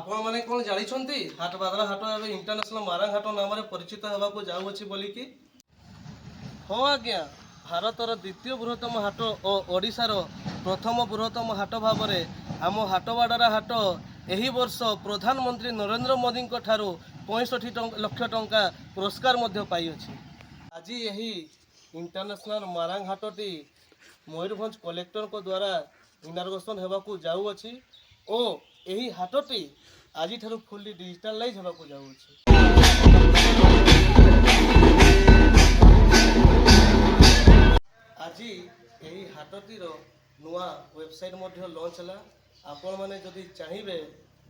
ଆପଣମାନେ କ'ଣ ଜାଣିଛନ୍ତି, ହାଟବାଦରା ହାଟ ଏବେ ଇଣ୍ଟରନ୍ୟାସନାଲ ମାରାଙ୍ଗ ହାଟ ନାମରେ ପରିଚିତ ହେବାକୁ ଯାଉଅଛି ବୋଲିକି? ହଁ ଆଜ୍ଞା, ଭାରତର ଦ୍ୱିତୀୟ ବୃହତ୍ତମ ହାଟ ଓ ଓଡ଼ିଶାର ପ୍ରଥମ ବୃହତ୍ତମ ହାଟ ଭାବରେ ଆମ ହାଟବାଡ଼ରା ହାଟ ଏହି ବର୍ଷ ପ୍ରଧାନମନ୍ତ୍ରୀ ନରେନ୍ଦ୍ର ମୋଦିଙ୍କ ଠାରୁ 65 ଲକ୍ଷ ଟଙ୍କା ପୁରସ୍କାର ମଧ୍ୟ ପାଇଅଛି। ଆଜି ଏହି ଇଣ୍ଟରନ୍ୟାସନାଲ ମାରାଙ୍ଗ ହାଟଟି ମୟୂରଭଞ୍ଜ କଲେକ୍ଟରଙ୍କ ଦ୍ୱାରା ଇନାଗୁରେସନ୍ ହେବାକୁ ଯାଉଅଛି ଓ ଏହି ହାଟଟି ଆଜିଠାରୁ ଫୁଲି ଡିଜିଟାଲାଇଜ୍ ହେବାକୁ ଯାଉଅଛି। ଆଜି ଏହି ହାଟଟିର ନୂଆ ୱେବସାଇଟ୍ ମଧ୍ୟ ଲଞ୍ଚ ହେଲା। ଆପଣମାନେ ଯଦି ଚାହିଁବେ,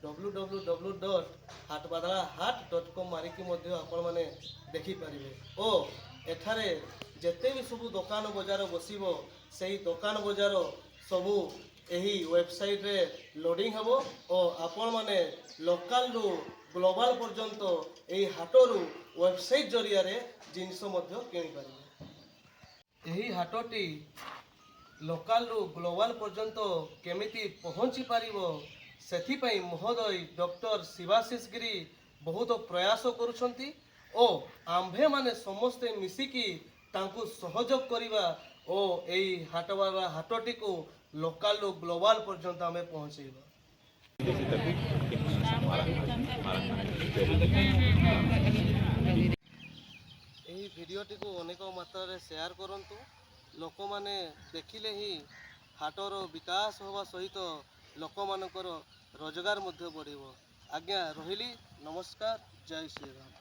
www.hatbadalahat.com ମାରିକି ମଧ୍ୟ ଆପଣମାନେ ଦେଖିପାରିବେ ଓ ଏଠାରେ ଯେତେ ବି ସବୁ ଦୋକାନ ବଜାର ବସିବ, ସେହି ଦୋକାନ ବଜାର ସବୁ ଏହି ୱେବସାଇଟ୍ରେ ଲୋଡ଼ିଂ ହେବ ଓ ଆପଣମାନେ ଲୋକାଲରୁ ଗ୍ଲୋବାଲ ପର୍ଯ୍ୟନ୍ତ ଏହି ହାଟରୁ ୱେବସାଇଟ୍ ଜରିଆରେ ଜିନିଷ ମଧ୍ୟ କିଣିପାରିବେ। ଏହି ହାଟଟି ଲୋକାଲରୁ ଗ୍ଲୋବାଲ ପର୍ଯ୍ୟନ୍ତ କେମିତି ପହଞ୍ଚି ପାରିବ, ସେଥିପାଇଁ ମହୋଦୟ ଡକ୍ଟର ଶିବାଶିଷ ଗିରି ବହୁତ ପ୍ରୟାସ କରୁଛନ୍ତି ଓ ଆମ୍ଭେମାନେ ସମସ୍ତେ ମିଶିକି ତାଙ୍କୁ ସହଯୋଗ କରିବା ଓ ଏଇ ହାଟବାଲା ହାଟଟିକୁ ଲୋକାଲରୁ ଗ୍ଲୋବାଲ ପର୍ଯ୍ୟନ୍ତ ଆମେ ପହଞ୍ଚେଇବା। ଏହି ଭିଡ଼ିଓଟିକୁ ଅନେକ ମାତ୍ରାରେ ସେୟାର କରନ୍ତୁ। ଲୋକମାନେ ଦେଖିଲେ ହିଁ ହାଟର ବିକାଶ ହେବା ସହିତ ଲୋକମାନଙ୍କର ରୋଜଗାର ମଧ୍ୟ ବଢ଼ିବ। ଆଜ୍ଞା, ରହିଲି, ନମସ୍କାର, ଜୟ ଶ୍ରୀରାମ।